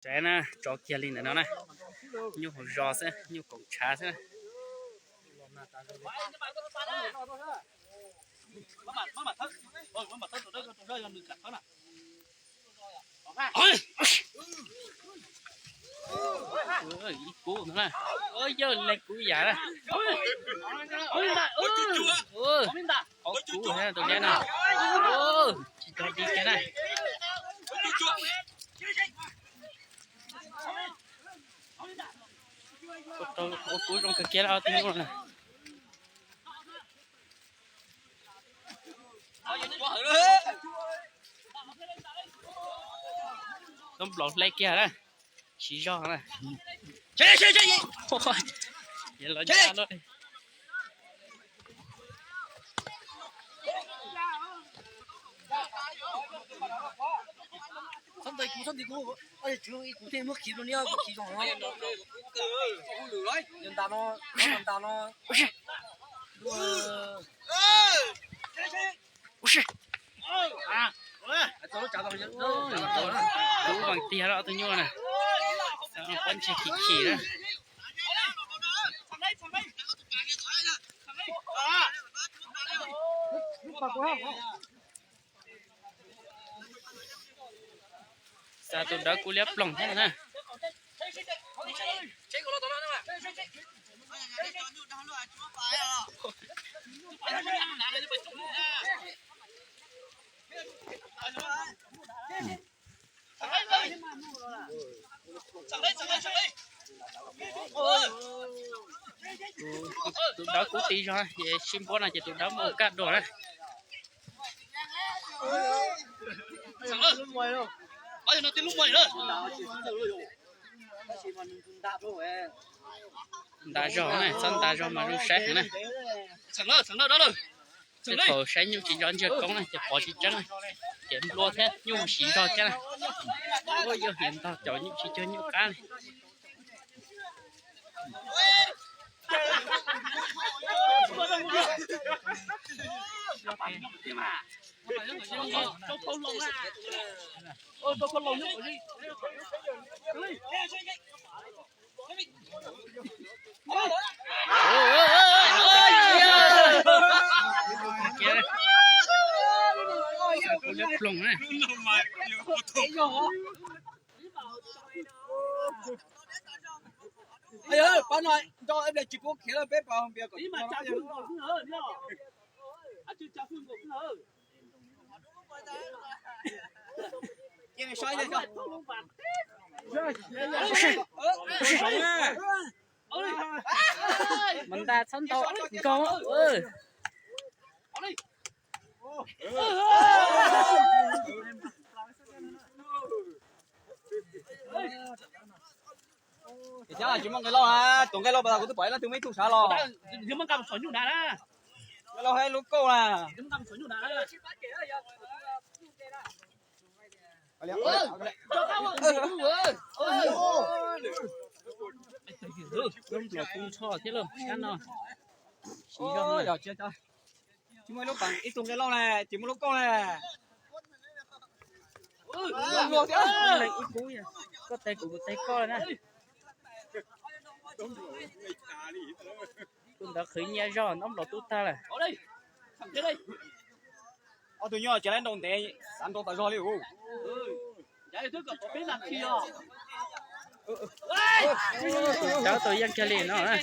Tsav na, tso kiag li ntawm no na. Nyuj hauv zos xwb, nyuj koom tshav xwb na. Ib kub no na. Yog leej kub yam na. Ob kub tus neb na. Tsis tau di kiag na. Ua kub zoo kawg kiag ob tug nyuj na. Tub nplaum hle kiag na. Siv zog na. Los ncaj no. Kub vas tiag los tus nyuj na. Pob ntseg khim khim na. Xa tus dawb kub liab ploog thiab na. Tus dawb kub tib zog ces sib npuab no ces tus dawb muaj kaj dua na. Nta zog na, txhob nta zog mas zoo saib heev na. Tej thaum saib nyuj tsis nco ntsiag koob na ces pov tsis tseeb na, ces nplua thiab nyuj siv zog thiab na. Ua yog hiav ntog caum nyuj tsis cuag nyuj qab li. Ploog na. Pab no nrau ib pliag tsis pub khiav lawm peb pas npias kom Mas nta txhob ntau nkaug. Thiab tsis muaj nqe lauj na, tus nqe lauj pas tas kuv twb pom ib leej twg muaj ib tug sav los. Nqe lauj hais lub kauj na. Lub nplaum tu nrho thiab lauj sab no. Siv zog na. Tsis muaj ib lub pas ib tug nqe lauj na, tsis muaj lub kauj na. Leej ib kub, koj tes kuv kuv tes koj na. Tus ntawd qhwv nyias zog ntaub nplaum tub tag lawm. Ob tug nyuj tsis laib nrau ntev, xav nrau tas zog li us. Tus dawb tau yeej kiag li no na.